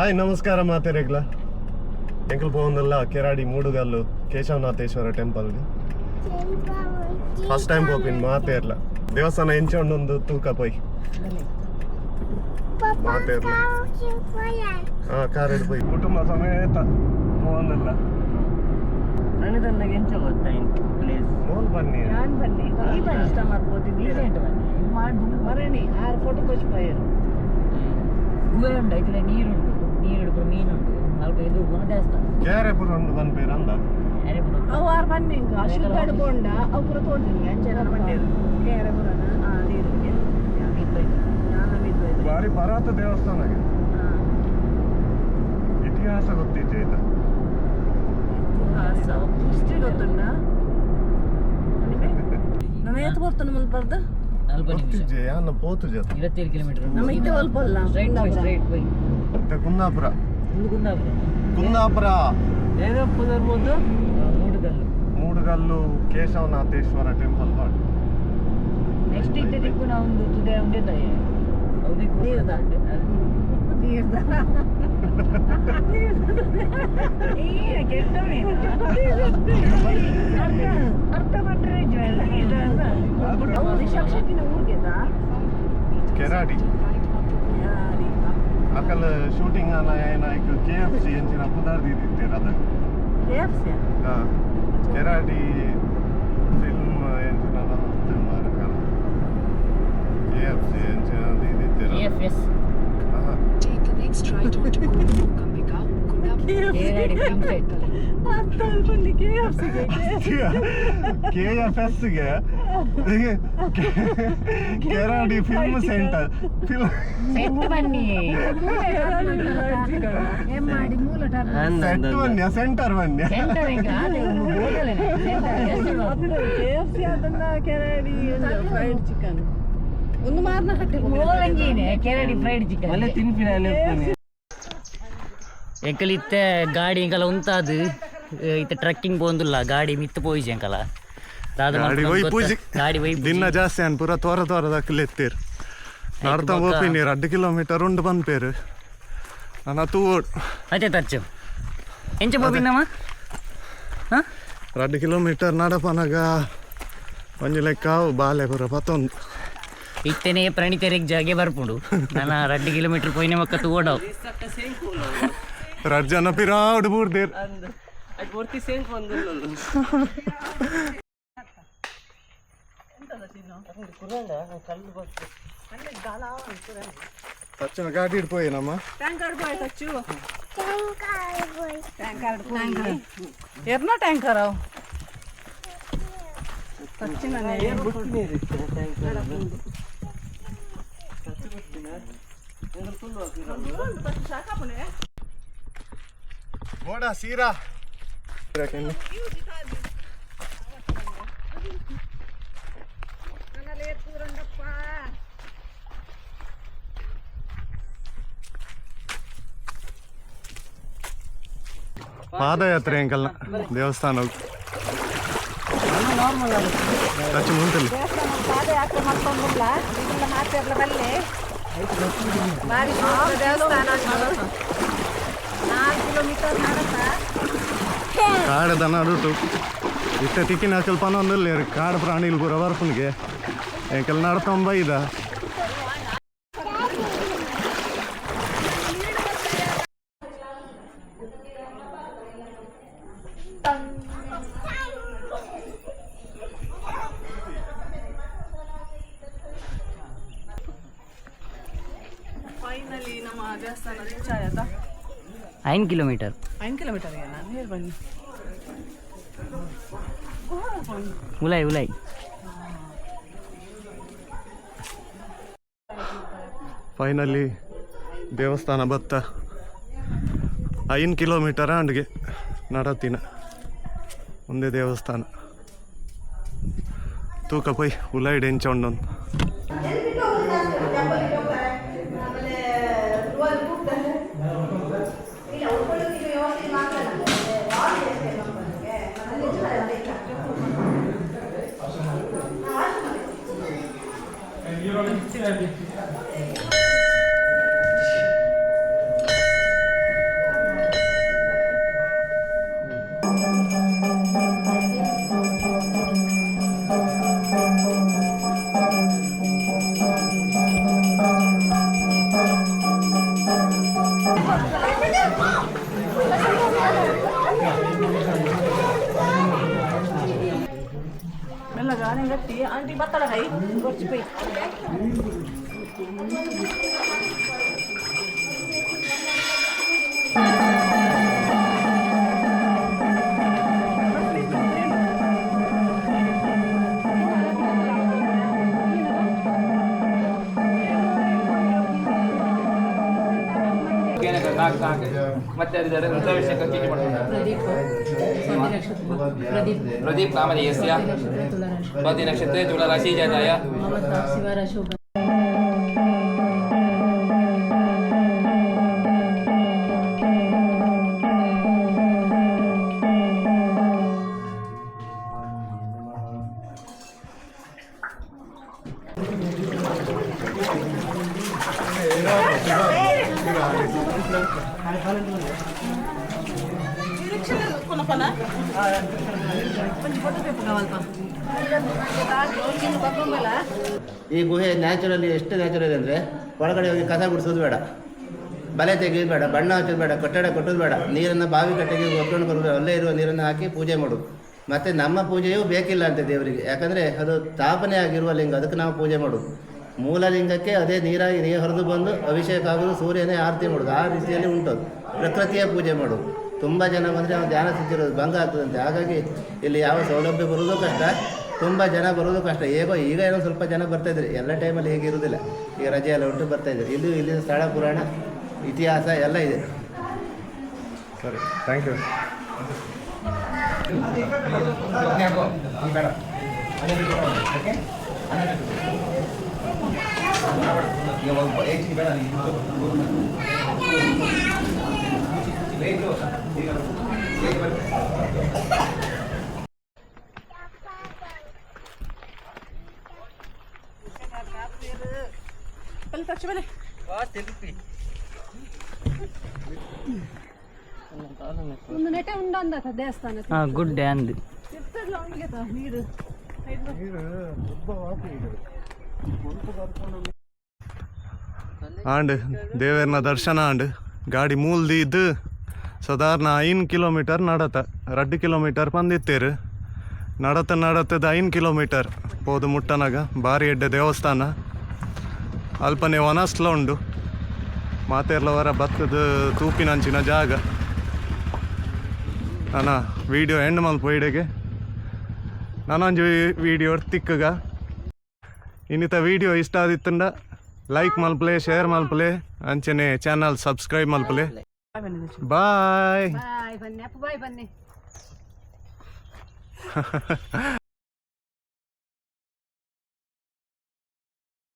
Hi ನಮಸ್ಕಾರ ಮಾತೆರೆಗ್ಲ. ಎಂಕಲ್ ಪೋವೊಂದುಲ್ಲ ಕೆರಾಡಿ ಮೂಡುಗಲ್ಲು ಕೇಶವನಾಥೇಶ್ವರ ಟೆಂಪಲ್ಗೆ. First time ಪೋಪಿನ್ ಮಾತೇರ್ಲ. ದೇವಸ್ಥಾನ ಎಂಚ ಉಂಡೊಂದು ತೂಕ ಪೋಯ್ ಮಾತೇರ್ಲ. ಹಾ, ಕಾರ್ ಪೋಯ್ ಕುಟುಂಬ ಸಮೇತ ಪೋವೊಂದುಲ್ಲ. ಪ್ರಣೀತಣ್ಣಗೆ ಎಂಚ ಗೊತ್ತಾಯ್ತು ಪ್ಲೇಸ್? ಮೋಲ್ ಬನ್ನಿ. ಯಾನ್ ಬನ್ನಿ, ಈ ಕಸ್ಟಮರ್ ಪೋತಿದ್ದೀರ. ಮರಣಿ ಆರು ಫೋಟೋ ಕೋಚ್ ಪೋಯರು. ಗುಹೆ ಉಂಡು, ಐತಲೆ ನೀರುಂಡು, ನೀರು ಪೂರ ಮೀನುಂಡು. ಅಲ್ಪ ಎದುರು ಪೂರ ದೇವಸ್ಥಾನ. ಕೇರೆ ಪೂರ ಉಂಡು ಪನ್ಪೇರ್ ಅಂದ. ಅರೆ ಪೂರ. ಅವು ಆರು ಬನ್ನಿ, ಇಂಕ ಅಶುದ್ಧ ಅಡ್ಕೊಂಡ ಅವು ಪೂರ ತೋಡ್ತೀನಿ ಅಂಚೆ ಬಂಡೇರು ಕೇರೆ ಪೂರನ. ಹಾ, ನೀರಿಗೆ ನಾನು. ಬಾರಿ ಪರಾತ ದೇವಸ್ಥಾನಗೆ ಇತಿಹಾಸ ಗೊತ್ತಿಜ್ಜೆ ಆಯ್ತಾ? ಹಿಸ್ಟ್ರಿ ಗೊತ್ತುಂಡ ನಮ್ಮ? ಏತ್ ಬರ್ತಾನೆ ಮುಲ್ಪರ್ದು? 40 ನಿಮಿಷ. ಗೊತ್ತಿಜ್ಜೆ ಯಾನ ಪೋತು ಜೊತೆ. 27 ಕಿಲೋಮೀಟರ್. ನಮ್ಮ ಇತ್ತೆ ಅಲ್ಪಲ್ಲ. Straight ಪೋಯ್, straight ಪೋಯ್. ಮತ್ತೆ ಕುಂದಾಪುರ. ಒಂದು ಕುಂದಾಪುರ. ಕುಂದಾಪುರ. ಏನೋ ಪುನರ್ಬೋದು ಮೂಡುಗಲ್ಲು. ಮೂಡುಗಲ್ಲು ಕೇಶವನಾಥೇಶ್ವರ ಟೆಂಪಲ್ ಪಾಡ್. ನೆಕ್ಸ್ಟ್ ಇತ್ತೆ ದಿಕ್ಕುನ ಒಂದು ತುದೆ ಉಂಡೆ ತಾಯಿ. ನೀರ್ದ? ನೀರ್ದ ಅರ್ಥ ಪಟ್ರೆ. ಅವು ರಿಷಬ್ ಶೆಟ್ಟಿನ ಊರ್ಗೆದಾ? ಕೆರಾಡಿ ಅಕಲ್ ಶೂಟಿಂಗ್ ಅನ ಏನಾಯ್ತು, ಕೆ ಎಫ್ ಸಿ ಎಂಚಿನ ಪುದಾರ್ ದೀದಿತ್ತೀರ ಅದ. K F C? ಹಾ, ಕೆರಾಡಿ ಫಿಲ್ಮ್ ಎಂಚಿನ ಕೆ ಎಫ್ ಸಿ ಎಂಚಿನ ದೀದಿತ್ತೀರ. F S. ಆಹಾ. Take the next right onto Kundapur, Kundapur. Keradi film set. ಅರ್ಥ ಕೆ ಎಫ್ ಸಿಗೆ. ಕೆ ಎಫ್ ಎಸ್ ಗೆ Keradi film centre film set ಬನ್ನಿ. ಸೆಟ್ ಬನ್ಯ, ಸೆಂಟರ್ ಬನ್ಯ. ಸೆಂಟರ್ ಹೆಂಗ ಸೆಂಟರ್? ಕೆ ಎಫ್ ಸಿ ಅದನ್ನ ಕೆರಾಡಿ ಫ್ರೈಡ್ ಚಿಕನ್ ಒಂದು ಮಾರ್ನ ಕಟ್ಟೆ. ಮೂಲಂಗಿನೇ ಕೆರಡಿ ಫ್ರೈಡ್ ಚಿಕನ್. ಎಂಕಲ್ ಇತ್ತೆ ಗಾಡಿ ಎಂಕಲ ಉಂತಾದು ಇತ್ತೆ ಟ್ರೆಕ್ಕಿಂಗ್ ಪೋಂದುಲ್ಲ. ಗಾಡಿ ಮಿತ್ತು ಪೋಯಿಜಿ ಎಂಕಲ. ದಾದ ಗಾಡಿ ಮಲ್ಪುನ ಒಯ್ ಗೊತ್ತ- ಪೂಜೆ. ಗಾಡಿ ಒಯ್ ದಿನ ಜಾಸ್ತಿ ಅನ್ ಪೂರ ತೋರ ತೋರದಕ್ಕಲ್ ಎತ್ತೀರ್ ನಡ್ತಾ ಬೊಕ್ಕ- ಪೋಪಿನಿ. 2 ಕಿಲೋಮೀಟರ್ ಉಂಡು ಪನ್ಪೇರು, ನನ್ನ ತೂವೋಡು. ಅತ್ತೆ ತಚ್ಚು ಎಂಚ ಪೋಪಿನಮ್ಮ? ಹಾ. 2 ಕಿಲೋಮೀಟರ್ ನಡಪನಗ ಒಂಜಿ ಲೆಕ್ಕ ಅವು ಬಾಲೆ ಪೂರ ಪತ್ತೊಂದು. ಇತ್ತೆನೇ ಪ್ರಣೀತೆರೆಗ್ ಜಾಗೆ ಬರ್ಪುಂಡು. ನನ್ನ 2 ಕಿಲೋಮೀಟರ್ ಪೋಯಿನ ಮಕ್ಕ ತೂವಡವು. ರಡ್ಡ್ ಜನ ಪಿರಾಡ್ ಬೂರ್ದೇರ್. ತಕ್ಷಣ ಗಾಡಿ ಇಡ್ಪೋಯ್ ನಮ್ಮ. ಟ್ಯಾಂಕರ್ ಬಾಯ್ ತಚ್ಚು, ಟ್ಯಾಂಕರ್ ಎರ್ನ ಟ್ಯಾಂಕರ್ ಅವು ತಚ್ಚಿನ. ಬೋಡ ಸೀರಾ. ಪಾದಯಾತ್ರೆ ಎಂಕಲ್ನ ದೇವಸ್ಥಾನ ಟಚ್ ಮುಂತಲ್ಲಿ. ಪಾದಯಾತ್ರೆ ಮಾಡ್ಕೊಂಡ್ಬಲ್ಲ ಇದೆಲ್ಲ ಮಾತೆರ್ಲ ಬಲ್ಲೆ. ಬಾರಿ ಶೋಕದ ದೇವಸ್ಥಾನ ಉಂಟು. 4 ಕಿಲೋಮೀಟರ್ ನಡಕ. ಕಾಡದ ನಡುಟು ಇತ್ತ ತಿಕ್ಕಿನ ಸ್ವಲ್ಪ ಒಂದಿಲ್ಲ. ಕಾಡು ಪ್ರಾಣಿలు ಪೂರ ಬರ್ಪುನಿಗೆ. ಎಂಕಲ್ ನಡ್ತೊಂಬ ಇದ. ಫೈನಲಿ ನಮ್ಮ ದೇವಸ್ಥಾನ ರೀಚ್ ಆಯ್ತಾ? 5 ಕಿಲೋಮೀಟರ್. 5 ಕಿಲೋಮೀಟರ್ ನಾನು ಹೇಳಿ ಬನ್ನಿ. ಉಲಾಯ್ ಉಲಾಯ್. ಫೈನಲಿ ದೇವಸ್ಥಾನ ಬತ್ತ. 5 ಕಿಲೋಮೀಟರ್ ಅಂಡ್ಗೆ ನಡತಿನ ಒಂದೇ ದೇವಸ್ಥಾನ. ತೂಕ ಪೊಯ್ ಉಲೈಡ್ ಎಂಚ ಉಂಡೊಂದು. ಮೆಲ್ಲಗ ಗಟ್ಟಿ ಆಂಟಿ ಬತ್ತಳ ಕೈ ಗೊರ್ಚಿ ಪೈ. ಮತ್ತೆ ಯಾರಿದ್ದಾರೆ? ರುದ್ರಾಭಿಷೇಕ ಚೇಂಜ್ ಮಾಡ್ತಾರೆ. ಪ್ರದೀಪ್ ನಾಮಧೇಯಸ್ಯ ಸ್ವಾತಿ ನಕ್ಷತ್ರೆ ತುಲಾರಾಶಿ ಜಾತಾಯ. ಈ ಗುಹೆ ನ್ಯಾಚುರಲಿ ಎಷ್ಟು ನ್ಯಾಚುರಲ್ ಅಂದರೆ, ಒಳಗಡೆ ಹೋಗಿ ಕಸ ಗುಡಿಸೋದು ಬೇಡ, ಬಲೆ ತೆಗೆಯೋದು ಬೇಡ, ಬಣ್ಣ ಹಚ್ಚೋದು ಬೇಡ, ಕಟ್ಟಡ ಕಟ್ಟೋದು ಬೇಡ, ನೀರನ್ನು ಬಾವಿ ಕಟ್ಟೆಗೆ ಹೊತ್ಕೊಂಡು ಬರೋದು, ಅಲ್ಲೇ ಇರುವ ನೀರನ್ನು ಹಾಕಿ ಪೂಜೆ ಮಾಡೋದು. ಮತ್ತು ನಮ್ಮ ಪೂಜೆಯೂ ಬೇಕಿಲ್ಲ ಅಂತೆ ದೇವರಿಗೆ. ಯಾಕಂದರೆ ಅದು ಸ್ಥಾಪನೆ ಆಗಿರುವ ಲಿಂಗ, ಅದಕ್ಕೆ ನಾವು ಪೂಜೆ ಮಾಡೋದು. ಮೂಲ ಲಿಂಗಕ್ಕೆ ಅದೇ ನೀರಾಗಿ ನೀರು ಹರಿದು ಬಂದು ಅಭಿಷೇಕ ಆಗೋದು, ಸೂರ್ಯನೇ ಆರತಿ ಮಾಡೋದು, ಆ ರೀತಿಯಲ್ಲಿ ಉಂಟು ಅದು. ಪ್ರಕೃತಿಯ ಪೂಜೆ ಮಾಡೋದು. ತುಂಬ ಜನ ಬಂದರೆ ಅವನು ಧ್ಯಾನ ಸ್ಥಿತಿರೋದು ಭಂಗ ಆಗ್ತದಂತೆ. ಹಾಗಾಗಿ ಇಲ್ಲಿ ಯಾವ ಸೌಲಭ್ಯ ಬರೋದು ಕಷ್ಟ, ತುಂಬ ಜನ ಬರೋದು ಕಷ್ಟ. ಹೇಗೋ ಈಗ ಏನೋ ಸ್ವಲ್ಪ ಜನ ಬರ್ತಾಯಿದ್ದಾರೆ. ಎಲ್ಲ ಟೈಮಲ್ಲಿ ಹೇಗೆ ಇರೋದಿಲ್ಲ. ಈಗ ರಜೆ ಎಲ್ಲ ಉಂಟು, ಬರ್ತಾಯಿದ್ದಾರೆ. ಇಲ್ಲಿ ಇಲ್ಲಿನ ಸ್ಥಳ ಪುರಾಣ, ಇತಿಹಾಸ ಎಲ್ಲ ಇದೆ. ಸರಿ, thank you. ಬಲೆ ತಕ್ಷ ಬಲೆ. ಒಂದು ನೆಟೆ ಉಂಡಂದ ದೇವಸ್ಥಾನ. ಹಾಂ, ಗುಡ್ಡೆ ಅಂದು. ನೀರು. ಆಂಡ್ ದೇವೇರ್ನ ದರ್ಶನ ಆಂಡ್. ಗಾಡಿ ಮೂಲ್ದಿ ಇದ್ದು ಸಾಧಾರಣ 5 ಕಿಲೋಮೀಟರ್ ನಡತ, 2 ಕಿಲೋಮೀಟರ್ ಬಂದಿತ್ತೇರು. ನಡತ ನಡತದ 5 ಕಿಲೋಮೀಟರ್ ಪೋದು ಮುಟ್ಟನಾಗ ಬಾರಿ ಎಡ್ಡೆ ದೇವಸ್ಥಾನ. ಅಲ್ಪನೆ ವನಸ್ಲ ಉಂಡು. ಮಾತೆರ್ಲವರ ಬತ್ತದ ತೂಪಿನಂಚಿನ ಜಾಗ. ಅಣ್ಣ, ವೀಡಿಯೋ ಎಂಡ್ ಮಲ್ಪ ಇಡೆಗೆ. ನಾನೊಂಜಿ ವೀಡಿಯೋ ತಿಕ್ಕಗ. ಇನ್ನಿತ ವೀಡಿಯೋ ಇಷ್ಟ ಆದಿತ್ತಂಡ ಲೈಕ್ ಮಲ್ಪಲೆ, ಶೇರ್ ಮಲ್ಪಲೆ, ಅಂಚನೆ ಚಾನಲ್ ಸಬ್ಸ್ಕ್ರೈಬ್ ಮಲ್ಪಲೆ. ಬಾಯ್. ಬಾಯ್ ಬನ್ನಿ ಅಪ್ಪ, ಬಾಯ್ ಬನ್ನಿ.